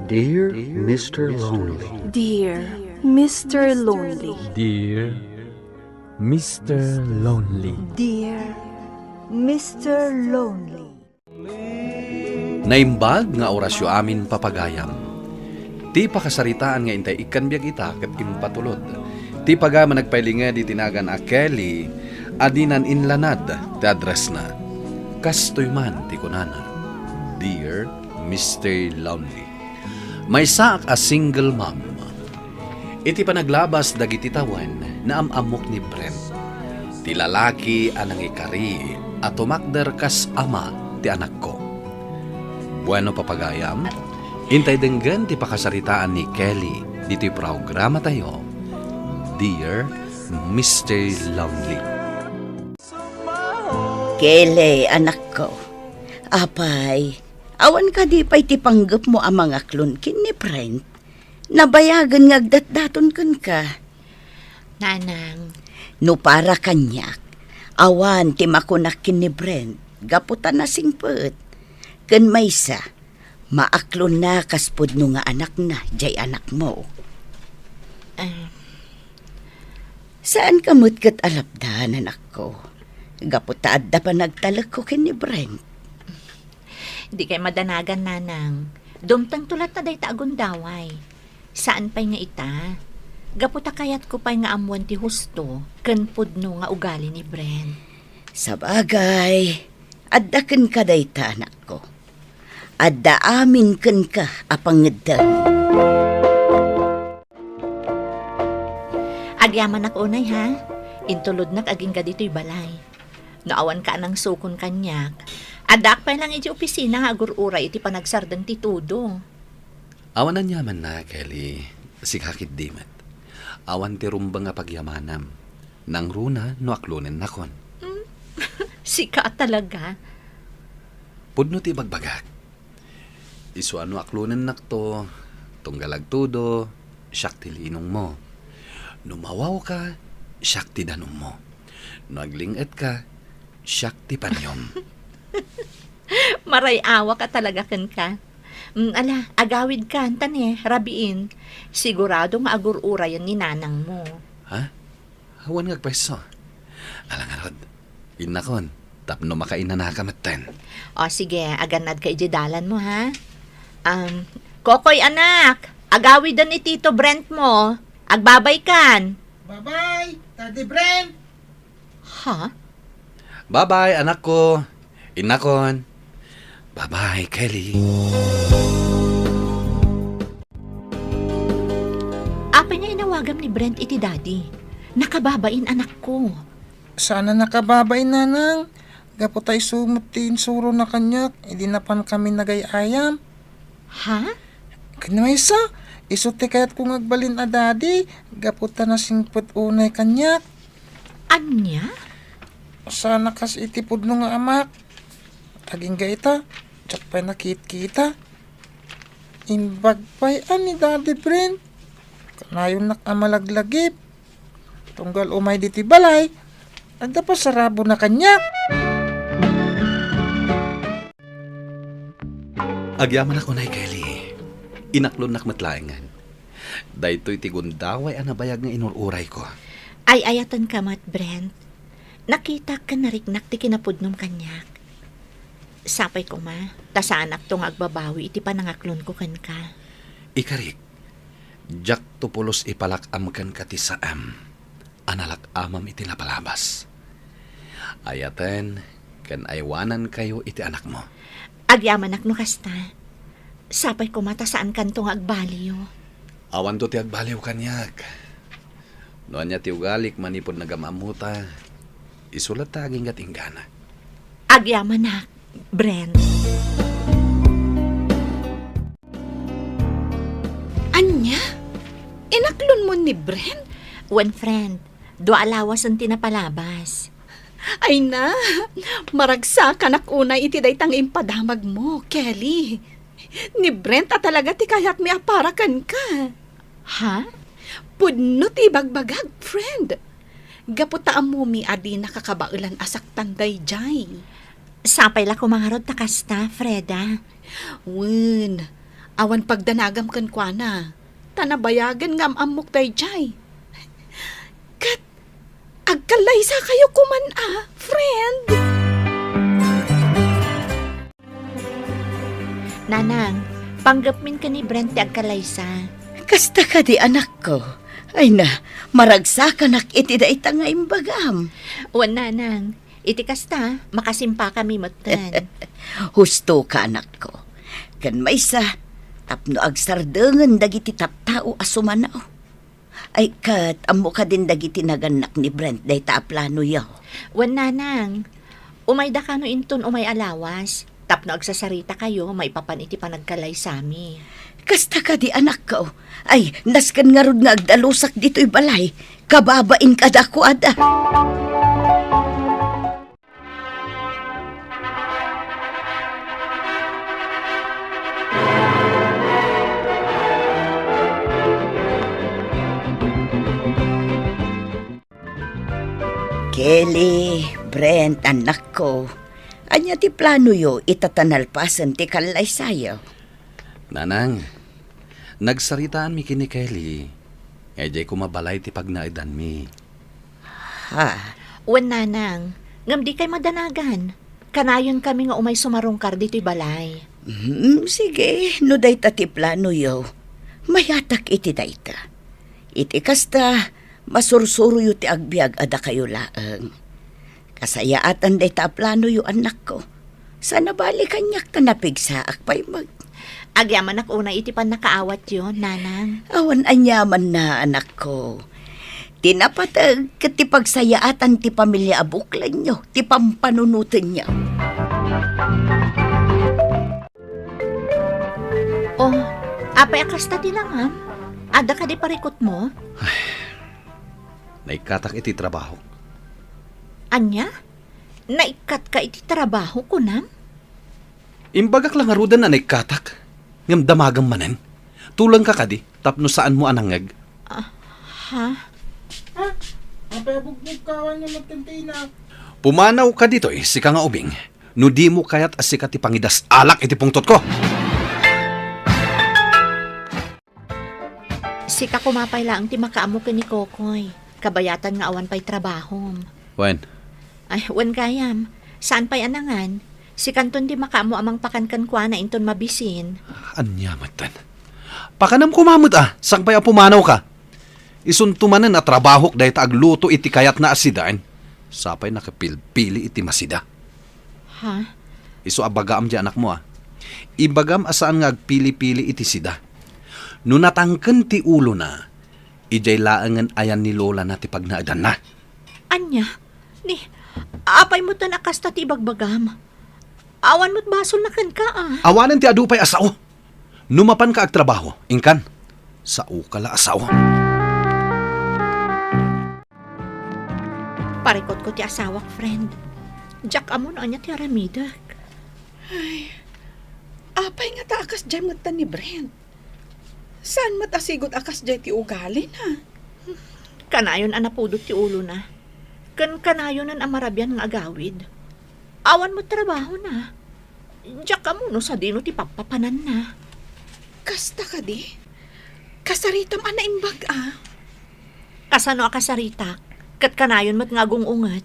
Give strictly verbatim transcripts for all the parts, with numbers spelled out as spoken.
Dear Mister Lonely. Dear Mister Lonely. Dear Mister Lonely. Dear Mister Lonely. Naimbag nga orasyo amin, papagayam. Ti pakasaritaan nga intay ikkan biag ita ket impatulod. Ti pagayam a nagpailinged iti nagan a Kelly a dinan inlanad ti addressna. Kastoy man ti kunana, "Dear Mister Lonely." Maysaak a single mom. Iti panaglabas dagiti tawen, naam-ammok ni Brent, ti lalaki a nangikari a tumakder kas ama ti anakko. Bueno, papagayam, intay denggen ti pakasaritaan ni Kelly ditoy programatayo, Dear Mister Lonely. Kelly, anakko. Apay, awan kadi pay ti panggepmo a mangaklon ken ni Brent? Nabayagen nga agdatdaton kenka. Nanang. No para kaniak, awan ti makunak ken ni Brent gapu ta nasingpet. Ken maysa, maaklonna kas pudno nga anakna, jay anakmo. Ah. Saanka met ket alapdan, anakko, gapu ta adda panagtalekko ken ni Brent. Dikay madanagan, Nanang. Dumtengto latta dayta a gundaway. Saan pay nga ita. Gapu ta kayatko pay nga ammoen ti husto ken pudno nga ugali ni Brent. Sabagay, adda kenka dayta, anakko. Adda amin kenka a pangeddeng. Agyamanak unay, ha? Intulodnak agingga ditoy balay. No awan ka a nangsukon kaniak, addaak pay lang iti opisina nga agur-uray iti panagsardeng ti tudo. Awan aniamanna, Kelly. Sika ketdi met. Awan ti rumbeng a pagyamanam. Nangruna no aklonennakon. Hmm? Sika a talaga? Pudno ti ibagbagak. Isu a no aklonennakto, tunggal agtudo, siak ti linongmo. No mawawka, siak ti danummo. No agling-etka, siak ti paniom. Maray-awak a talaga kenka. Mm, ala, agawidka, ta ne, rabiin. Sigurado nga agur-urayen ni nanangmo. Ha? Awan nga agpayso. Ala ngarud, innakon, tapno makainanaka metten. O, sige, agannadka idiay dalanmo, ha? Um, Kokoy, anak, agawiden ni Tito Brent mo. Agbabaykan. Bye-bye, Daddy Brent. Ha? Bye-bye, anakko. Innakon. Bye-bye, Kelly. Apay nga inawagam ni Brent iti daddy? Nakababain, anakko. Saan a nakababain, nanang. Gapu ta isu met ti insurona kaniak idi napankami nagay-ayam. Ha? Ken maysa, isu ti kayatko nga agbalin a daddy, gapu ta nasingpet unay kaniak. Ania? Saan a kas iti pudno nga amak. Agingga ita, diak pay nakitkita. Imbag pay a ni Daddy Brent. Kanayonnak a malaglagip. Tunggal umay ditoy balay, adda pasarabona kaniak. Agyamanak unay, Kelly. Inaklonnak met laengen. Daytoy ti gundaway a nabayag nga inur-urayko. Ay-ayatenka met, Brent. Nakitak ken nariknak ti kinapudnom kaniak. Sapay koma, ta saanakto nga agbabawi iti panangaklonko kenka. Ikarik, diakto pulos ipalak-am kenka ti saem a nalak-amam iti napalabas. Ayaten ken aywanankayo iti anakmo. Agyamanak no kasta. Sapay koma ta saankanto nga agbaliw. Awanto ti agbaliw kaniak. No ania ti ugalik manipud nagam-ammota, isu latta agingga't inggana. Agyamanak, Brent. Ania? Inaklonmo ni Brent? Wen, friend, dua a lawasen ti napalabas. Ay na, maragsakanak unay iti dayta nga impadamagmo, Kelly. Ni Brent a talaga ti kayatmi a para kenka. Ha? Pudno ti ibagbagak, friend. Gapu ta ammomi a dina kakabaelan a saktan daydiay. Sapay la koma ngarud ta kasta, Freda. Wen, Awan pagdanagam kenkuana, ta nabayagen nga am-ammok daydiay. Ket agkallaysakayo koman a, friend. Nanang, panggepmin ken ni Brent ti agkalaysa. Kasta kadi, anakko? Ay na, maragsakanak iti dayta nga imbagam. Wen, Nanang. Iti kasta, makasimpakami metten. Husto ka, anakko. Ken maysa, tapno agsardengen dagiti tattao a sumanaw. Ay, ket ammo kadin dagiti nagannak ni Brent dayta a planoyo? Wen, Nanang. Umayda kano inton umay a lawas, tapno agsasaritakayo maipapan iti panagkalaysami. Kasta kadi, anakko? Ay, nasken ngarud nga agdalusak ditoy balay. Kababain kadakuada. Kelly, Brent, annakko, ania ti planoyo ita ta nalpasen ti kallaysayo? Nanang, nagsaritaanmi ken ni Kelly nga idiay koma balay ti pagnaedanmi. Ha? Wen, Nanang, ngem dikay madanagan. Kanayonkami nga umay sumarungkar ditoy balay. Hmm, sige, no dayta ti planoyo, mayatak iti dayta. Iti kasta, masursuroyo ti agbiag a dakayo laeng. Kasayaatan dayta a planoyo, annakko. Saan a bali kaniak ta napigsaak pay met. Agyamanak unay iti pannakaawatyo, Nanang. Awan aniamanna, anakko. Ti napateg ket ti pagsayaatan ti pamilia a buklenyo, ti pampanunotenyo. Oh, apay a kasta ti langam? Adda kadi parikutmo? Naikkatak iti trabahok. Ania? Naikkatka iti trabaho, kunam? Imbagak la ngaruden a naikkatak, ngem damagem manen. Tulengka kadi tapno saanmo a nangngeg. Ah, ha? Ha? Apay a bugbugkawan nga magtentina? Pumanawka ditoy, sika nga ubing, no dimo kayat a sika ti pangidas-alak iti pungtotko. Sika koma pay laeng ti makaammo ken ni Kokoy, kabayatan nga awan pay trabahom. Wen. Ay, wen gayam. Saan pay a nangan? Sikanton ti makaammo a mangpakan kenkuana inton mabisin. Ania metten? Pakanem koma met a, sakbay a pumanawka. Isunto manen a trabahok dayta agluto iti kayatna a sidaen. Sapay nakapilpili iti masida. Ha? Isu a bagaam ti anakmo, a. Ibagam a saan nga agpili-pili iti sida. No natangken ti ulona, idiay laengen ayan ni lolana ti pagnaedanna. Ania? Ni, apay metten a kasta ti ibagbagam? Awan met basolna kenka, a. Awanen ti adu pay a sao. No mapanka agtrabaho, inkan. Saoka la a sao. Parikutko ti asawak, friend. Diak ammo no ania ti aramidek. Ay, apay ngata a kasdiay metten ni Brent? Saan met a sigud a kasdiay ti ugalina? Kanayon a napudot ti ulona. Ken kanayonen a marabian nga agawid. Awan met trabahona. Diak ammo no sadino ti pappapananna. Kasta kadi? Kasaritam a naimbag a. Kasano a kasaritak? Ket kanayon met nga agung-unget.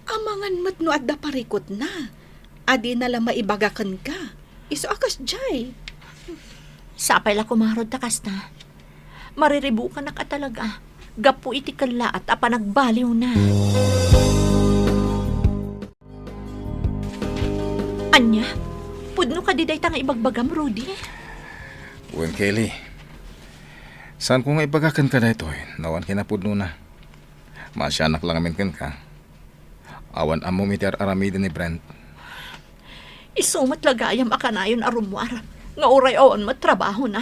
Amangan met no adda parikutna a dina la maibaga kenka. Isu a kasdiay. Sapay la koma ngarud ta kasta. Mariribukanak a talaga gapu iti kellaat a panagbaliwna. Ania? Pudno kadi dayta nga ibagbagam, Rudy? Wen, Kelly. Saanko nga ibaga kenka daytoy, no awan kinapudnona. Maasianak la ngamin kenka. Awan ammom iti ar-aramiden ni Brent. Isu met la gayam a kanayon a rummuar nga uray awan met trabahona.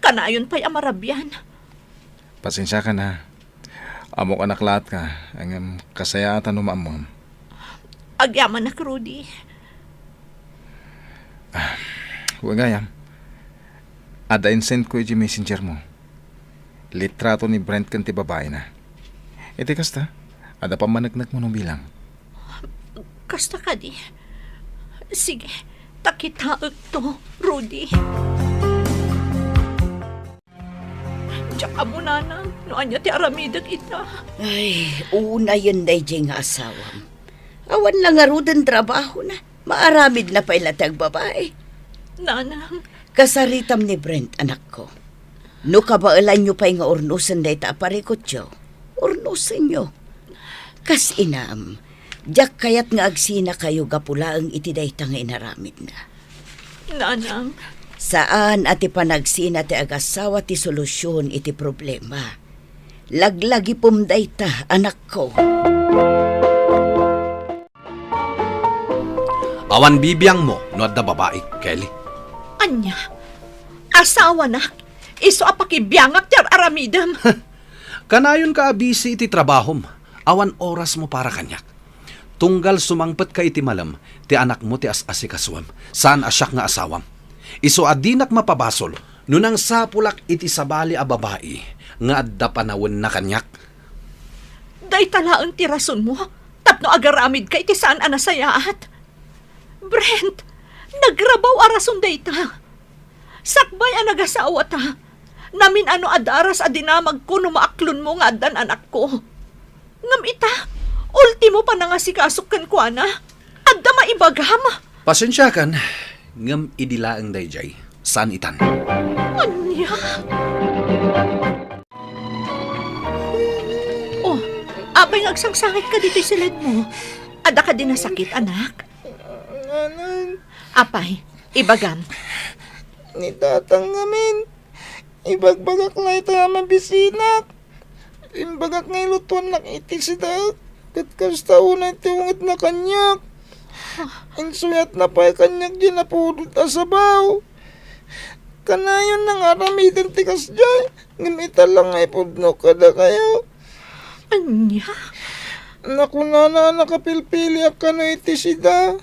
Kanayon pay a marabian. Pasensiakan a. Ammok a naklaatka, ngem kasayaatan no maammom. Agyamanak, Rudy. Ah, wen gayam. Adda insendko iti messengermo. Litrato ni Brent ken ti babaina. Iti kasta, adda pammaneknekmo no bilang. Kasta kadi. Sige, ta kitaekto, Rudy. Diak ammo, nanang, no ania ti aramidek ita. Ay, unayen daydiay nga asawam. Awan la ngaruden trabahona. Maaramidna pay la ti agbabai. Nanang. Kasaritam ni Brent, anakko. No kabaelanyo pay nga urnosen dayta a parikutyo, urnosenyo. Kas inam, diak kayat nga agsinakayo gapu laeng iti dayta nga inaramidna. Nanang. Saan a ti panagsina ti agasawa ti solusion iti problema. Laglagipem dayta, anakko. Awan bibiangmo no adda babai, Kelly. Ania? Asawanak? Isu a pakibiangak ti ar-aramidem? Kanayonka a busy iti trabahom. Awan orasmo para kaniak. Tunggal sumangpetka iti malem, ti anakmo ti as-asikasuem, saan a siak nga asawam. Isu a dinak mapabasol no nangsapulak iti sabali a babai nga adda panawenna kaniak. Dayta laeng ti rasonmo tapno agaramidka iti saan a nasayaat. Brent, nagrabaw a rason dayta. Sakbay a nagasawata, namin-ano a daras a dinamagko no maaklonmo nga addan anakko. Ngem ita, ultimo panangasikasok kenkuana. Adda maibagam? Pasensiakan, ngem idi laeng daydiay, saan itan. Ania? Oh, apay nga agsangsangit ka ditoy siledmo? Adda kadi nasakit, anak? Nanang. Apay, ibagam. Ni tatang ngamin, ibagbagak la ita a mabisinak. Imbagak nga ilutuannak iti sidaek, ket kasta unay ti ungetna kaniak. Insuyatna pay kaniak diay napudot a sabaw. Kanayonna nga aramiden ti kasdiay, ngem ita la nga ipudno kadakayo. Ania? Nakunana a nakapilpiliak kano iti sida.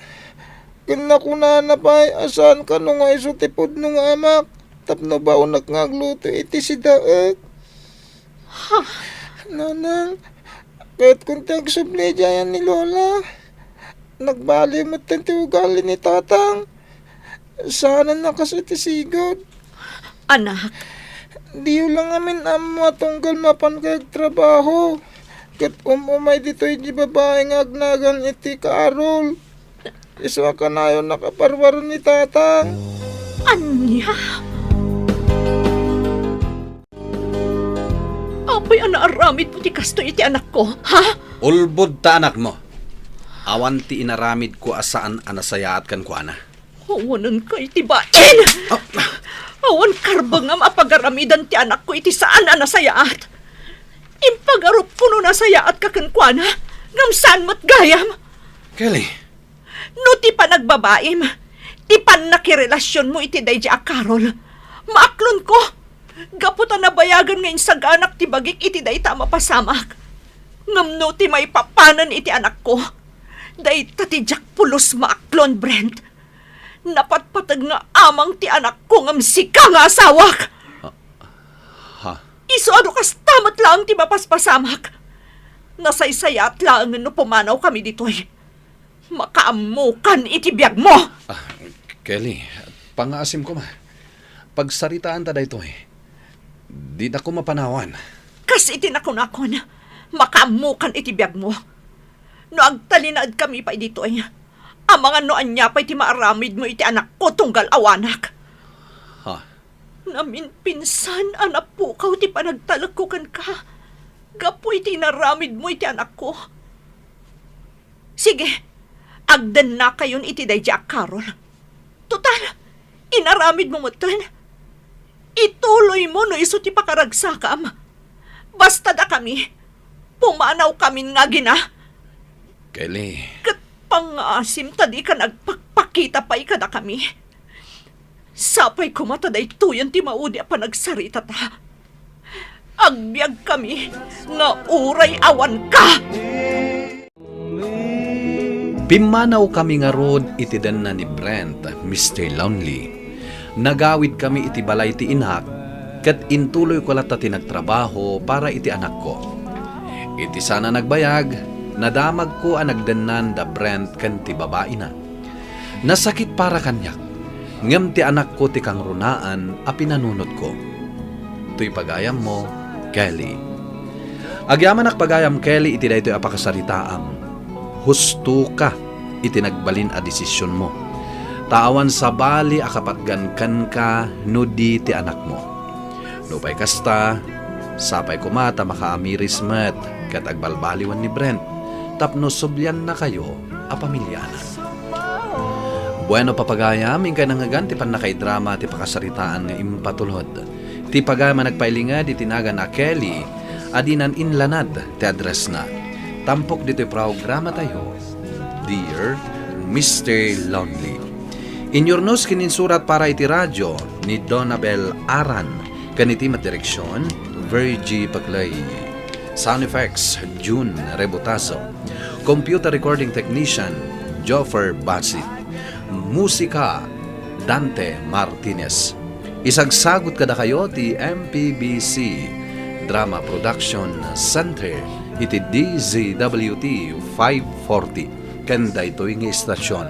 Ken nakunana pay a saan kano nga isu ti pudno nga amak tapno baonak nga agluto iti sidaek. Ha? Nanang, kayatkon ti agsubli diay ni Lola. Nagbaliw metten ti ugali ni Tatang. Saanen a kas iti sigud. Anak. Diyo la ngamin ammo a tunggal mapankayo agtrabaho ket um-umay ditoy diay babai nga agnagan iti Carol. Isu a kanayon a kaparuaro ni Tatang. Ania? Apay a naaramidmo ti kastoy iti anakko, ha? Ulbod ta anakmo. Awan ti inaramidko a saan a nasayaat kenkuana. Awanenka iti bain! Ah! Awan karbengam a pagaramidan ti anakko iti saan a nasayaat. Impagarupko no nasayaatka kenkuana, ngem saan met gayam. Kelly. No ti panagbabaim, ti pannakirelasionmo iti daydiay a Carol, maaklonko, gapu ta nabayagan nga insaganak ti bagik iti dayta a mapasamak. Ngem no ti maipapanen iti anakko, dayta ti diak pulos maaklon, Brent. Napatpateg nga amang ti anakko ngem sika nga asawak. Ah, ha? Isu a no kasta met laeng ti mapaspasamak. Nasaysayaat laengen no pumanawkami ditoy. Makaammokan iti biagmo! Ah, Kelly, pangngaasim koma. Pagsaritaanta daytoy. Dida koma panawan. Kas iti nakunakon, makaammokan iti biagmo. No agtalinaedkami pay ditoy, amangan no ania pay ti maaramidmo iti anakko tunggal awanak. Ha? Naminpinsan a napukaw ti panagtalekko kenka gapu iti inaramidmo iti anakko. Sige, agdennakayon iti daydiay a Carol. Total, inaramidmo metten. Ituloymo no isu ti pakaragsakam. Basta dakami, pumanawkamin nga agina. Kelly. Ket pangngaasim ta dika nagpakpakita pay kadakami. Sapay koma ta daytoyen ti maudi a panagsaritata. Agbiagkami nga uray awanka. Pimmanawkami ngarud iti denna ni Brent, Mister Lonely. Nagawidkami iti balay ti inak, ket intuloyko latta ti nagtrabaho para iti anakko. Iti saan a nagbayag, nadamagko a nagdennan da Brent ken ti babaina. Nasakit para kaniak, ngem ti anakko ti kangrunaan a pinanunotko. Toy pagayammo, Kelly. Agyamanak pagayam, Kelly, iti daytoy a pakasaritaam. Hustoka iti nagbalin a desisionmo. Ta awan sabali a kapatgan kenka no di ti anakmo. Nupay kasta, sapay koma ta makaamiris met ket agbalbaliwen ni Brent tapno subliannakayo a pamilianan. Bueno, papagayam, inkay nangngegan ti pannakaidrama ti pakasaritaan nga impatulod. Ti pagayam a nagpailinged iti nagan a Kelly a dinan inlanad ti addressna. Tampok ditoy programatayo, Dear Mister Lonely. Inyurnos ken insurat para iti radio ni Donabel Aran, ken iti met direksion, Virgie Paclay. Sound effects, June Rebotazo. Computer recording technician, Joffer Basit. Musika, Dante Martinez. Isagsagut kadakayo ti M P B C Drama Production Center iti D Z W T five forty ken daytoy nga istasyon.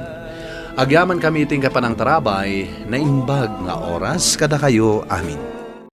Agyamankami iti panangtarabay, naimbag nga oras kadakayo amin.